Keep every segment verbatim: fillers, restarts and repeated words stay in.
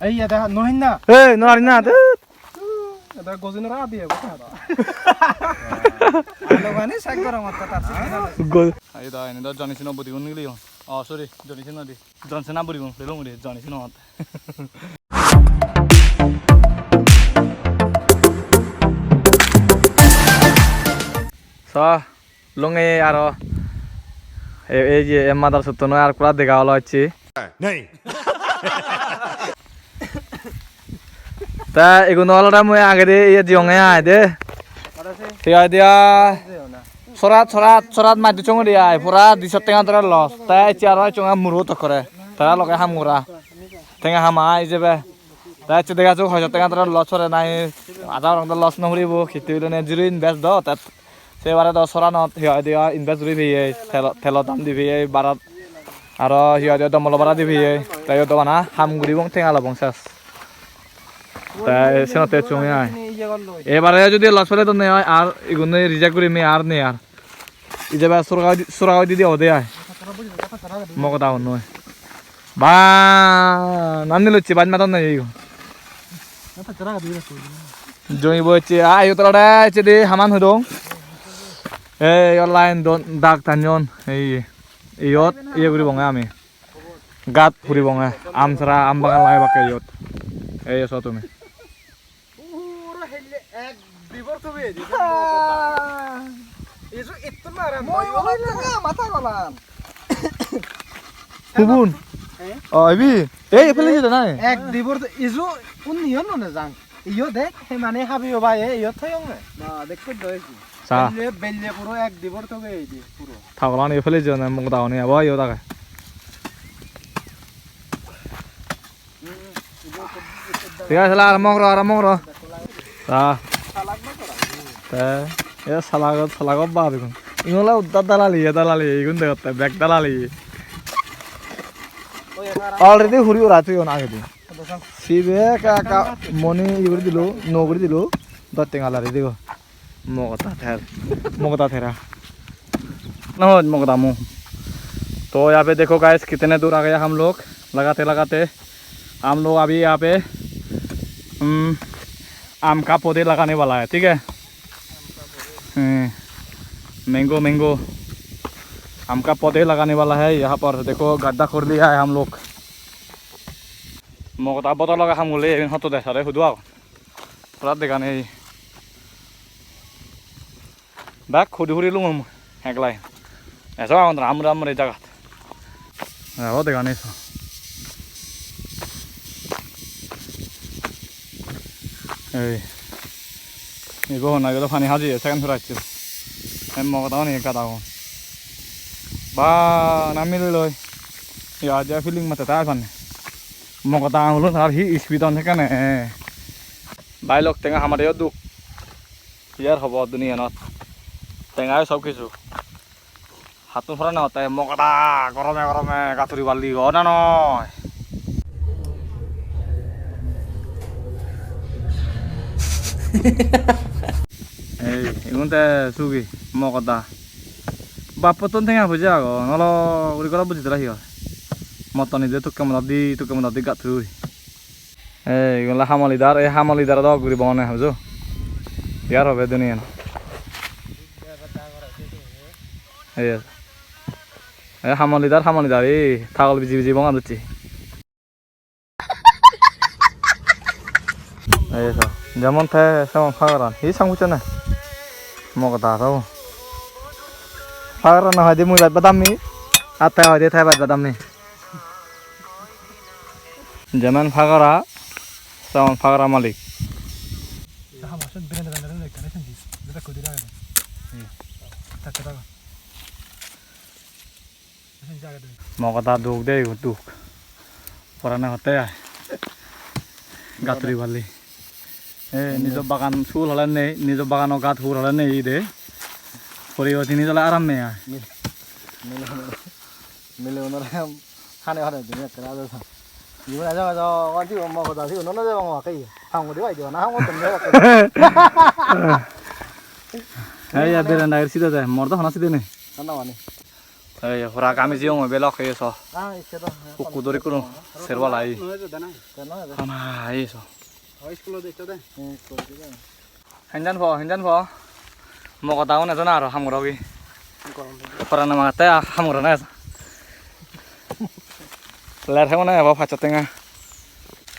Ei, eda, no hinna. Ei, no hinna, dut. Eda gojinore adi ebo ta da. Alo gani sek gorong otta tar sik na. Go- Ei da, ini da Johnny Sino budi gun gili on. Oh, sorry, Johnny Sino di. John Cena budi gun, lelong di, Johnny Sino ot. So, Lunge aro e-, ei je e mother sotto noi ar pura dega olo ecche. Nei. Ta igun olode mui agede iye diyonge ai de. Hi hoide ai? Sorat, sorat, sorat maj duchong uri ai. Pura diso tenga dore loss. Ta ecche aro ecchonge muro tokkore. Tara loge ham gora. Tenga hama ai jebe. Ta ecche dega jok hoijo tenga dore loss ore nahi. Aja orang do loss no huribo. Hitte bile ne zero invest do. Ta Se bare do soranot hi hoide oi invest guri peye, telo, telo dam di peye, barat aro hi hoide domolo bara di peye, te iyot do bana ham guribong tenga lobong ses. Te senotte ecchonge ai. Ebare judi loss pele donne oi ar igunne reject gurim ar nei ar. Ijebe sura, sura oi di di obode ai. Mogoda honnoi. Ba, nanni locche baj madon nei igun. Jomibo ecche, ah, iyot olode ecche de haman hudong. Ei, iyot line don, dak tanyon. Ei, iyot, iye guribonge ami. Gat huribonge. Am sara, am bagan lagebakke iyot. Ei, so tumi. Puro helle ek dibor tumi edi. Isu ittun mare. Moi olo tenga mata golan. Hubun? Eh? Oh, ibi? Ei, pele jeda nai? Ek dibor to isu unni on none jang. Iyo dek, he mane habi o bai, iyo thoyong ne. Ba, dekko do isu. Sa. Belle, belle puro ek dibor to ge edi puro. Thagolan iyo pele jeda nai, mok dagoni abo iyo dage. Thik age, sala, arombo goro, arombo goro. Ta. Te, e salagot, salagot bap igun. Igun ole udda dalali, e dalali, igun degotte, bek dalali. Already huri ura toyon agedi. Sibe ekka, ekka moni iye guri dilo, nuo guri dilo, dos tenga lari dibo. मोगता थेर, मोगता थेरा। ना हो, मोगता मुंह। तो यहाँ पे देखो गाइस, कितने दूर आ गया हम लोग, लगाते लगाते हम लोग अभी यहाँ पे, हम्म, आम का पौधे लगाने वाला है, ठीक है। हम्म, मैंगो, मैंगो, आम का पौधे लगाने वाला है। यहाँ पर देखो, गड्ढा खोद लिया है हम लोग। मोगता बोतल लगा हम बोले, इन होतो दे सारे हुदुआ। Pura dega nei. Bek hudi hudi lungom eglai. Eso agon ram ram re jagat. Ebo dega nei so. Ei. Ibo honna ibo pani hajiye second prize. Em mogoda oni ekka dagon. Ba na mili loi. Ya aja feeling mate ta pan. Mogoda ulun ar hi speed on hekkene. Bhai lok tenga hamare yo duk. Hi ar hobo duniyanot. Tengai sob kichu. Hattun porane hotte mogoda gorome gorome gaturi balli go na noi. Ei, igun te sugi mogoda. Bappottun tenga poje agon, olo guri goro buji tara hi hoi. Mottani de tukke moda di, tukke moda di gaturi. Ei, igun ole hamoli dar, ei hamoli dare dok guri bone huju. Yar hobe duniyan. Ei, ei hamoli dar, hamoli dar, ei tagol biji biji bonga docche. Ei so, jemon te semon pagaran, hi sang puchchone? Mogoda to. Pagaran no hoide mui baj badammi, ar te hoide te baj badammi. Jemen pagara, semon pagara malik. Mogoda duk de, igun duk. Porane hotte ai. Gaturi balli. E, nijo bagan sur hole nei, nijo bagano gat hur hole nei ide. Poribo jinis ole aram nei ai. Mil-, mile, mile unore hani hani dini ekkere ajo sa. Igun ajo ajo, wan sigun mogoda sigun, nono jebong okke iye. Ham guri pai dibo na, ham gotton de okke. Ei, ya beranda er side de, mor do hana side nei. Hana mani. Ei, pura gami jiyong oi belok, ei so. Ah, ecche do. Ukku dori kuno, serwala ei. Noy jode na. Te noy jode. Hana, ei so. Hoi school-ot ecche de. Hmm, school-ot ecche de. Henjan po, henjan po. Mogoda un ejon aro ham gorogi. Gorom de. Porana magate ham gorana ejon. Ler hemone ebo pachsot tenga.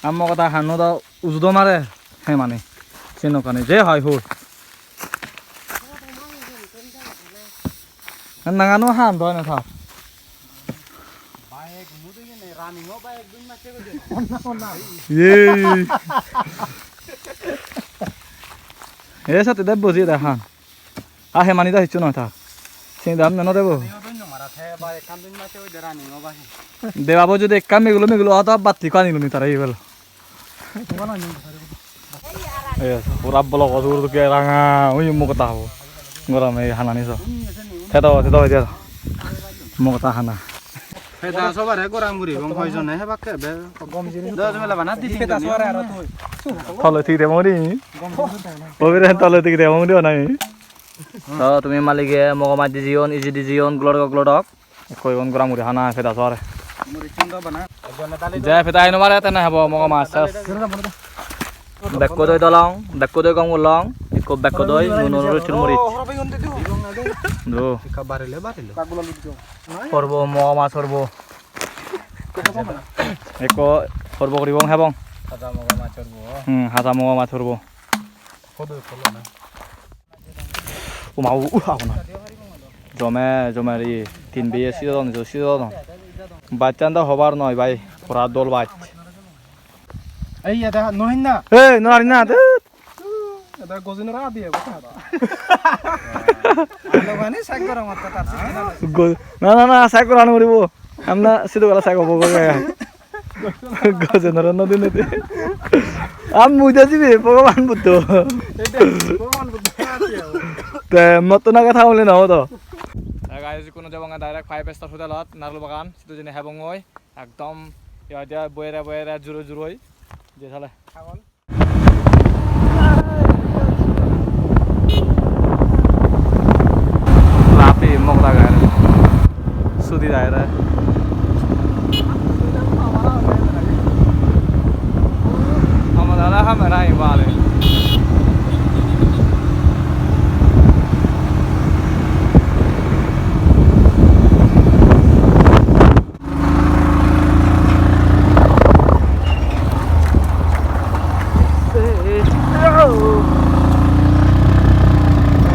Am mogoda hanno do ujudo mare hemani. Senokkani je hoi hoi. Nangano han doi na thar. Ye. E sate de boji de han. A he mani da hissu noi ta. Sini dam no debo. Debabo jodi ekka megulo megulo odo batti ko anilo ni tara ibel. Yes, pura block o dur dokke ranga, ui mukot habo. Gorome hanani so. Tedo, tedo, tedo. Mukot hana. Peda sobare goram guri bong hoi jone hebakke be. Gom jini. Do jemela bana di tin jone. Tole tigire mori. Gom jini. Obire tole tigire mori onai. To tumi malige mogo maj dijiyon, iji dijiyon, glodok glodok. Ekko igun goram guri hana peda sore. Murichun do bana. Je peda hino mare tene habo mogo maj ses. Bekko doi dolong, bekko doi gom gulong, ekko bekko doi nuno rosur murit. Do. Ekka barile barile. Horbo mogo maj horbo. Ekko horbo guribong hebong. Haja mogo maj horbo. Hmm, haja mogo maj horbo. Hodo ekko lona. Uma, u, u, agun. Jome, jome ri, tin beye sidodon, jo sidodon. Bachan do hobar noi, bhai. Pura dol bach. Ei, eda, no hinna. Ei, no hinna, dut. Eda gojinore adi ebo ta. Alo gani sek gorong otta tar sik na. Go-, na, na, na, sek goran guribo. Amna sidu gala sek obo goi. Gojonore no dinei de. Am mui de jibe Bhogoban Buddho. Te motto naga thaole na hodo. Hey guys, ikkuno jebonge direct five star hotelot, Narul Bagan, sidu jeinei hebongoi, ekdom, ye hoide boyere boyere juro juroi, je sale. Lapi mok dager. Sudi dager. Ama dala hamera ibale.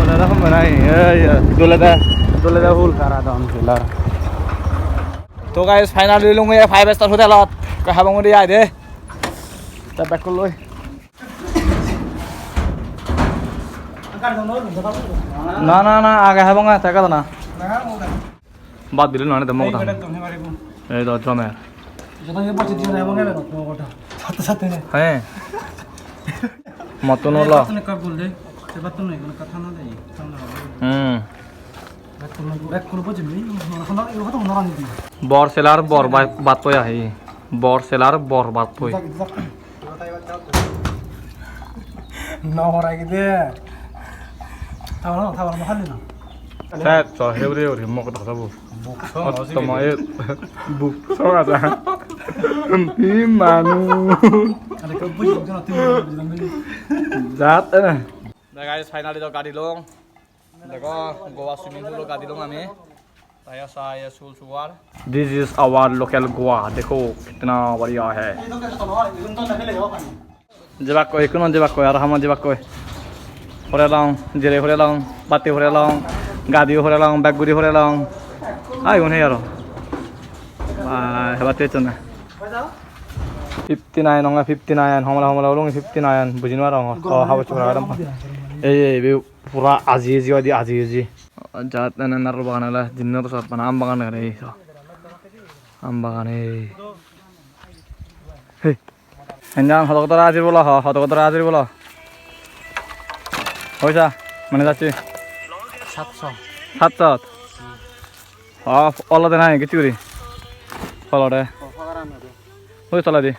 Dole da hum banai, ei, ei, dole da, dole da hul. Tara don pilar. To guys, finally lunge five star hotelot. Ka habang udi ai de. Ta back loi. Na, na, na, age habang ta ka na. Bad dile nw ane de mogoda. Ei do jome. He. Mottun olo. Hmm. Bor selar bor ba-, battoi ahi. Bor selar bor battoi. No horai gide. Tawar, tawar mo hali na. Set so heure heure mo kotha sabo. Buk so mo sigi. Ottomo e buk so ada. Hi manu. Are ko buji buji na tu buji na. Jat na. Guys, finally to gari long. Dekho, Goa swimming pool-ot gadi long ami. Taya sa ye sul suwar. This is our local Goa. Dekho, kitna badhiya hai. Jebak koi, kunun jebak koi, aro hamot jebak koi. Hore long, jere hore long, batti hore long, gadi hore long, bag guri hore long. Ai, un he aro. Ba, hebat ecchonde. Fifty nine, onge fifty nine, homole homole olong fifty nine, buji nw parong. Oh, habor subor agede. Ei, ei, view. Pura aji eji oide, aji eji. Jat ene narigul bagan ole, jinno to sot bana aam bagan ere, ei so. Aam bagan ei. Hey. Enjan hodo hodo ajir bolo, ho, hodo hodo ajir bolo. Hoisa, mane jacchi? Satso. Satso? Ho, olode nahi, kichu guri. Olode. Oi, toledi.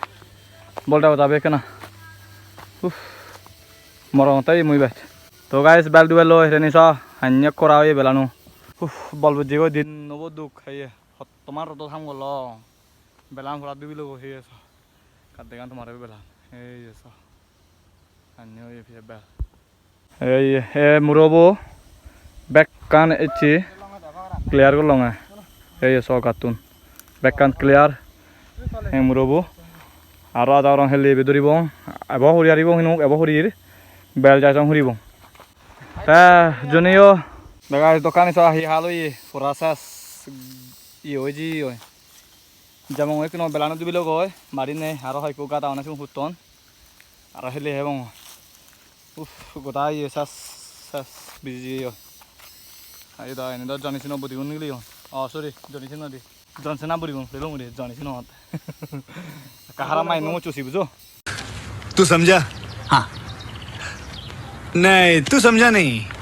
Bolta bota be ekkena. Uff. Morong tai mui bej. To guys, bel dubello, reni so, hanye kora oye belanu. Uff, bol bojjegoi din obo duk heye. Hottoman rodot ham gollong. Belan pura dubilogo heye so. Ekka degang tomare belan. Heye so. Anni oye piye bel. Ei, ei murobo bekkan ecche clear gollonge. Ei so gattun. Bekkan clear. Ei murobo. Aro ada orang heli be duribong. Ebo huri aribong hinuk, ebo hurir. Bel jajong huribong. Te joniyo. Dega dokkani so hi hal oye. Pura ses. Iye oye, iye oye. Jemon ekkuno belano dubilogoi. Marinei aro hoyekko gada one sigun hutton. Aro heli hebong. Uff, goda iye sas, sas biji jeye. Ayo da, eni do Johnny Sino bodigun nigiliyon. Oh, sorry, Johnny Sino di. John Cena bodigun, pelong uri, Johnny Sino ot. Kahara mai numo chusi bujo. तू समझा? हाँ। नहीं, तू समझा नहीं।